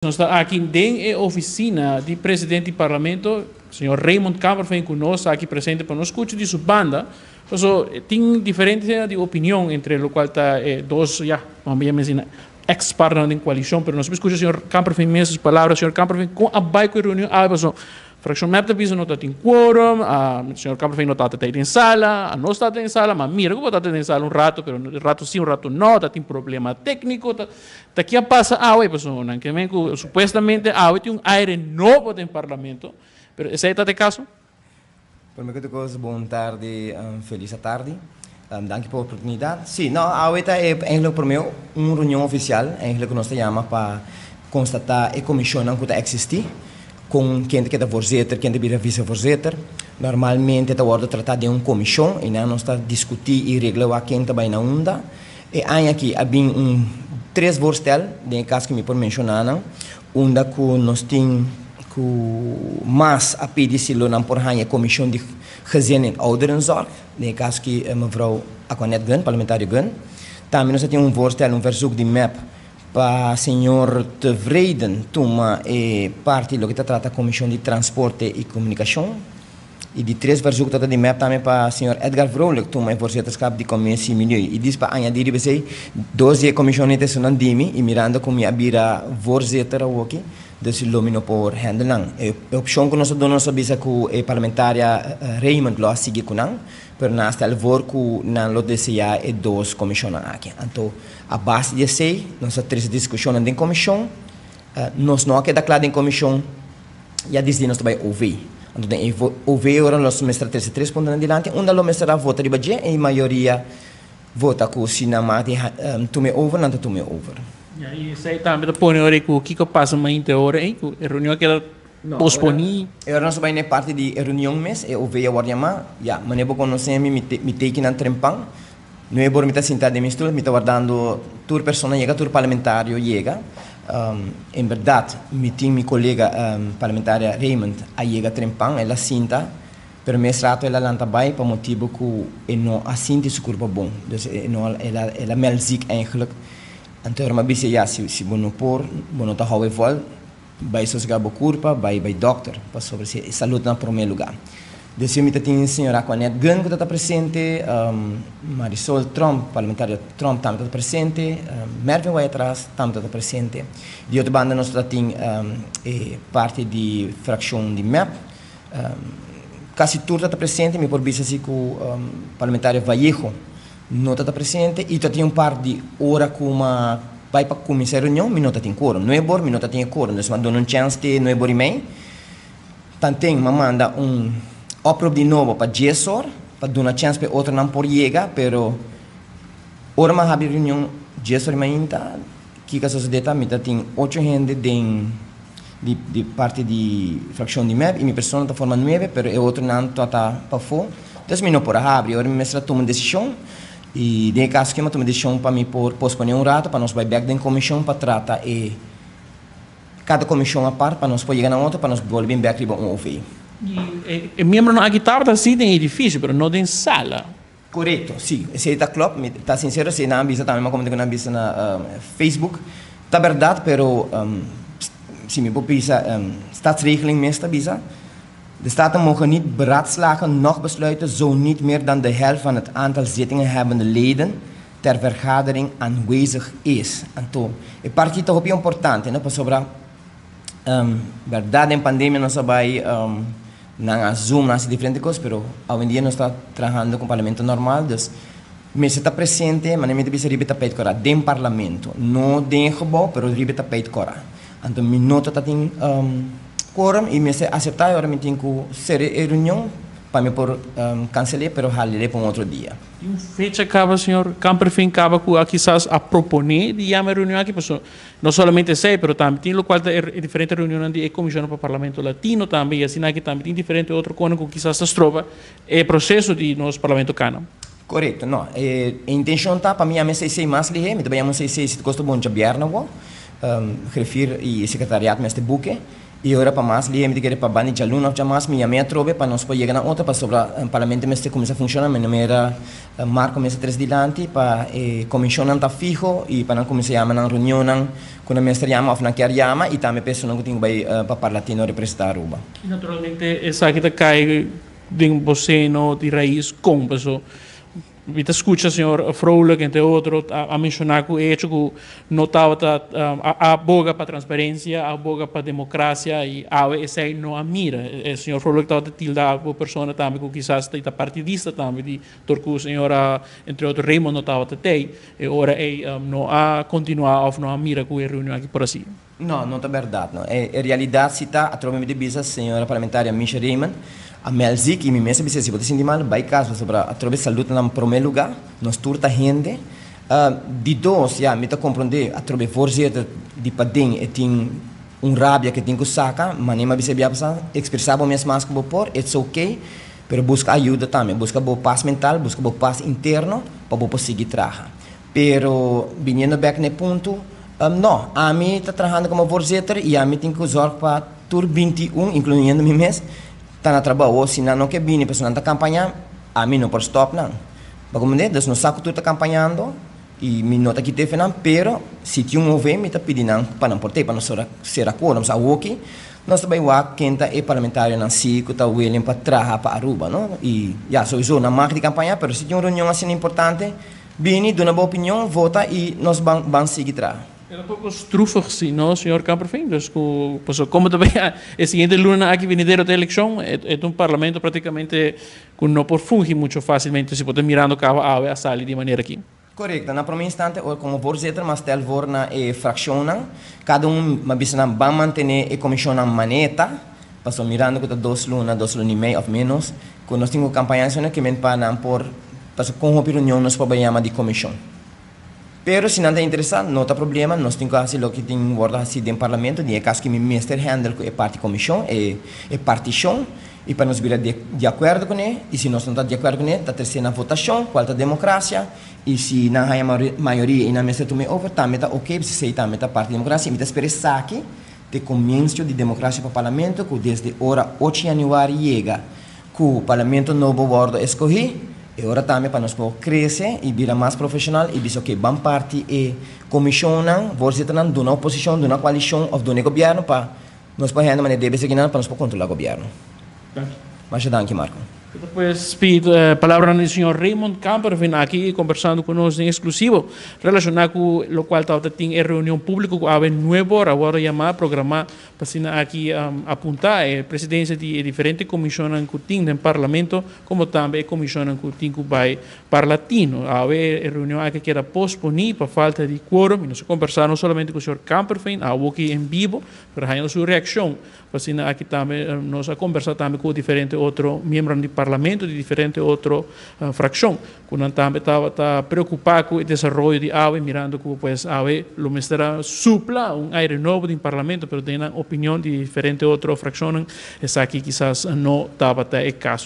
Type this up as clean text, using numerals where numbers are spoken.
Nos ta aki den e oficina di presidente di parlamento, señor Raymond Kamperveen cu nos ta aki presente pa nos scucha di su banda. Paso tin diferencia di opinion entre locual ta e dos, ya, vamos a mencionar, ex partner den coalicion, pero nos por scucha señor Kamperveen mes su palabra. Señor Kamperveen, con a bay cu e reunion awe? Paso fraccion MEP ta bisa no ta tin quorum, señor Kamperveen no tabata den sala, nos tabata den sala, ma mira cu bo tabata den sala un rato, pero un rato si, un rato no, ta tin problema tecnico, ta Ta ki a pasa awe, pasobra nan ke men ku supuestamente awe tin un aire nobo den parlamento, pero esei ta e kaso? Prome ku tur kos, bon tardi, felis atardi. Danki pa oportunidat. Si, no, awe ta e eigenlijk prome un reunion ofisial eigenlijk ku nos ta yama pa konstatá e komishonnan ku ta eksistí, kon ken ta keda voorzitter, ken ta bira vicevoorzitter. Normalmente ta wòrdu tratá den un komishon i nan nos ta diskutí i regla wak ken ta bai na unda. E aña aki a bin un tres voorstel, den e kas ku mi por menshoná nan, unda ku nos tin ku mas a pidi si lo nan por haña e komishon di Gezin en Ouderenzorg, den e kas ki mevrouw Aquanette Gun, parlamentario Gun. Tambe nos a tin un voorstel, un verzoek di mep pa señor Tevreden tuma e parti loke ta trata komishon di Transporte i Komunikashon. I di tres verzoek ta di mep tambe pa señor Edgar Vrolijk tuma e voorzitterschap di Commissie Milieu. I dis pa añadi riba esei, dos di e comisionnan ta esunnan di mi i mirando cu mi a bira voorzitter awoki, dus lo mi no por handle nan. E opcion cu nos a duna nos a bisa cu e parlamentaria Raymond lo a sigui cu nan, pero nan a stel voor cu nan lo desea e dos comisionnan aki. Anto a base di esei nos a trece discusionnan den comision. Nos no a keda cla den comision. Ya disdi nos ta bai OV. Anto den e OV ora nos mester a trese tres puntonan dilanti, unda lo mester a vota riba dje i mayoria vota ku si nan mag di tuma e over, nan ta tuma e over. Ya, i esei tambe ta pone ora ku kiko pasa mainta e ora ei, ku e reunion a keda posponí? E ora nos ta bai na e parti di e reunion mes, e OV a wòrdu yamá. Ya, manera bo konosé mi, mi tei kinan trempan. Nuebe ora mi ta sinta den mi stoel, mi ta wardando tur persona yega, tur parlamentario yega. En berdad mi tin mi colega parlamentaria Raymond a yega trempan, el a sinta, pero mes rato el a lanta bay pa motibo cu e no a sinti su curpa bon. Dus e no el a el a meld ziek eigenlijk. Anto mi a bisa ya si si bo no por, bo no ta hou e vol, Bai sosega bo kurpa, bai bai dòkter, pasobra si e salud na promé lugá. Deseo mi ta tin señor Aquanet Gunn ku ta ta presente, Marisol Tromp, parlamentario Tromp tambe ta ta presente, Mervin Wyatt-Ras tambe ta ta presente. Di otro banda nos ta tin e parti di frakshon di mep, kasi tur ta ta presente, mi por bisa si ku parlamentario Vallejo No ta ta presente y ta tin un par di ora cu ma bay pa cuminsa e reunion mi no ta tin quorum. Nuebe or mi no ta tin e quorum, dus ma duna un chance te nuebe or y mei. Tanten ma manda un oproep di nobo pa dies or pa duna chance pa e otronan por yega, pero ora ma habri reunion dies or y mainta kico a sosode ta mi ta tin ocho hende den di di parti di fraccion di mep y mi persona ta forma nuebe pero e otronan ta ta pafó. Entonces mi no por a habri. Ora mi mester a tuma un decision y den e caso aki mi a tuma e decision pa mi por pospone un rato pa nos bay bek den comision pa trata e cada comision apart pa nos por yega na otro pa nos bolbe bin bek riba un OV. Y e miembronan aki tabata si den edificio pero no den sala. Korekto, si. Esei ta klòp. Mi ta sinsero, esei nan a bisa tambe, mi a komenta ku nan a bisa na Facebook. Ta bèrdat, pero si mi por bisa, Statsregeling mes ta bisa, De Staten mogen niet beraadslagen noch besluiten zo niet meer dan de helft van het aantal zittingen hebbende leden ter vergadering aanwezig is. Anto, e parti ta hopi importante, no? Pasobra bèrdat den pandemia nos a bai Nan a zoom, nan a hasi diferente kos, pero awendia nos ta trahando ku parlamento normal, dus mester ta presente, manera mi ta bisa riba e tapijt kòrá, den parlamento, no den e gebou, pero riba e tapijt kòrá. Anto mi no ta tin quorum i mester aseptá e ora mi tin ku sera e reunion pa mi por kansel'é, pero hal'é pa un otro dia. Tin un fecha kaba, señor Kamperveen, kaba ku a kisas a proponé di yama e reunion aki? Pasobra No solamente esei, pero tambe tin lokual ta e diferente reunionnan di e Komishonnan pa Parlamento Latino tambe i asina aki tambe tin diferente otro konan ku kisas ta stroba e proseso di nos Parlamento kana. Korekto, no. E intenshon ta pa mi yama e seisei mas lihé. Mi ta bai yama un seisei si ta kosta bon djabièrnè awor. Griffier i sekretariat mester buke. Y ora pa mas lihe, mi ta kere pa banda djaluna of djamas, mi yam'é atrobe pa nos por yega na otro pasobra parlamento mester kuminsá funshoná manera Marco mester tres dilanti pa e komishonnan ta fiho y pa nan kuminsá yama nan reunionnan ku nan mester yama of nan kier yama y tambe pa esunnan ku tin ku bai pa Parlatino representá Aruba. Y naturalmente esaki ta kai den bo seno di rais kon paso Mi ta skucha señor Vrolijk entre otro a menshoná ku e hecho ku no tabata a aboga pa transparensia, a aboga pa demokrasia i awe esei no a mira. E señor Vrolijk tabata tilda bo persona tambe ku kisas ta partidista tambe di dor ku señora entre otro Raymond no tabata tei e ora ei no a kontinuá òf no a mira ku e reunion aki por a sigui. No, no ta berdad no. E realidad si ta, atrobe mi ta bisa señora parlamentaria Misha Raymond, a mel zik y mi mes a bisa si bo ta sinti mal bay cas pasobra atrobe salud ta na prome lugar, nos tur ta hende. Di dos, ya, mi ta compronde atrobe voorzitter di paden e tin un rabia ke tin ku saca, mane mi a bisa e bia pasa, expresa bo mes mas ku bo por, it's ok, pero busca ayuda tambe, busca bo paz mental, busca bo paz interno pa bo por sigui traha. Pero biniendo bek na e punto, No, ami ta trahando komo voorzitter i ami tin ku zorg pa tur 21, inkluyendo mi mes, ta na trabou. Si nan no ke bini pasobra nan ta kampañá, ami no por stòp nan. Bo komprendé? Dus nos sa ku tur ta kampañando i mi no ta kita efe nan, pero si tin un OV mi ta pidi nan pa nan por tei pa nos sera akuerdo. Nos awoki nos ta bai wak ken ta e parlamentarionan si ku ta willing pa traha pa Aruba, no? I ya, souiso nan mag di kampañá, pero si tin un reunion asina importante, Bini, duna bo opinion, vota y nos ban ban sigui traha. E ta poco strufig si no, señor Kamperveen? Dus cu paso como ta bay e siguiente lunanan aki venidero ta eleccion, e ta un parlamento practicamente cu no por fungi mucho facilmente si bo ta mirando caba awe a sali di manera aki. Corecto. Na prome instante ora como voorzitter mas stel voor na e fraccionnan, cada un m'a bisa nan ban mantene e comisionnan maneta, paso mirando cu ta dos luna, dos luna y mei of menos cu nos tin cu campaña esaki kimen pa nan por Pasobra kon hopi reunion nos por bai yama di komishon. Pero si nan ta interesá, no ta problema, nos tin ku hasi loke tin wòrdu hasí den parlamento, den e kas ku mi mester handle ku e parti komishon, e e partishon, i pa nos bira di di akuerdo kuné, i si nos no ta di akuerdo kuné, ta tresé na votashon, kual ta demokrasia, i si nan haña mayoria i nan mester tuma e over, tambe ta oke, pasobra esei tambe ta parti di demokrasia, i mi ta spera esaki ta e komiensio di demokrasia pa parlamento, ku desde ora ocho yanüari yega, Ku parlamento nobo wòrdu eskohí, e ora tambe pa nos por krese i bira mas profeshonal i bisa oke ban parti e komishonnan, voorzitternan, duna oposishon, duna koalishon òf duna e gobièrnu pa nos por hende manera debe sigui nan pa nos por kontrolá gobièrnu. Danki. Masha danki Marco. Ta pues pidi palabranan di señor Raymond Kamper vin aki kombersando ku nos den eksklusivo relashoná ku lokual tabata tin e reunion públiko ku awe nuebe ora wòrdu yamá, programá Pa asina aki apuntá e presidencia di e diferente comisionnan cu tin den Parlamento, como tambe e comisionnan cu tin cu bay Parlatino. Awe e reunion aki a keda posponi pa falta di quorum y nos a conversa no solamente cu señor Kamperveen, awoki en bibo, pero hañando su reaccion. Pa asina aki tambe nos a conversa tambe cu diferente otro miembronan di Parlamento di diferente otro fraccion. Ku nan tambe tabata preokupá ku e desaroyo di awe, mirando ku pues awe lo mester a supla un aire nobo den parlamento, pero den nan opinion di diferente otro frakshonnan esaki kisas no tabata e kaso.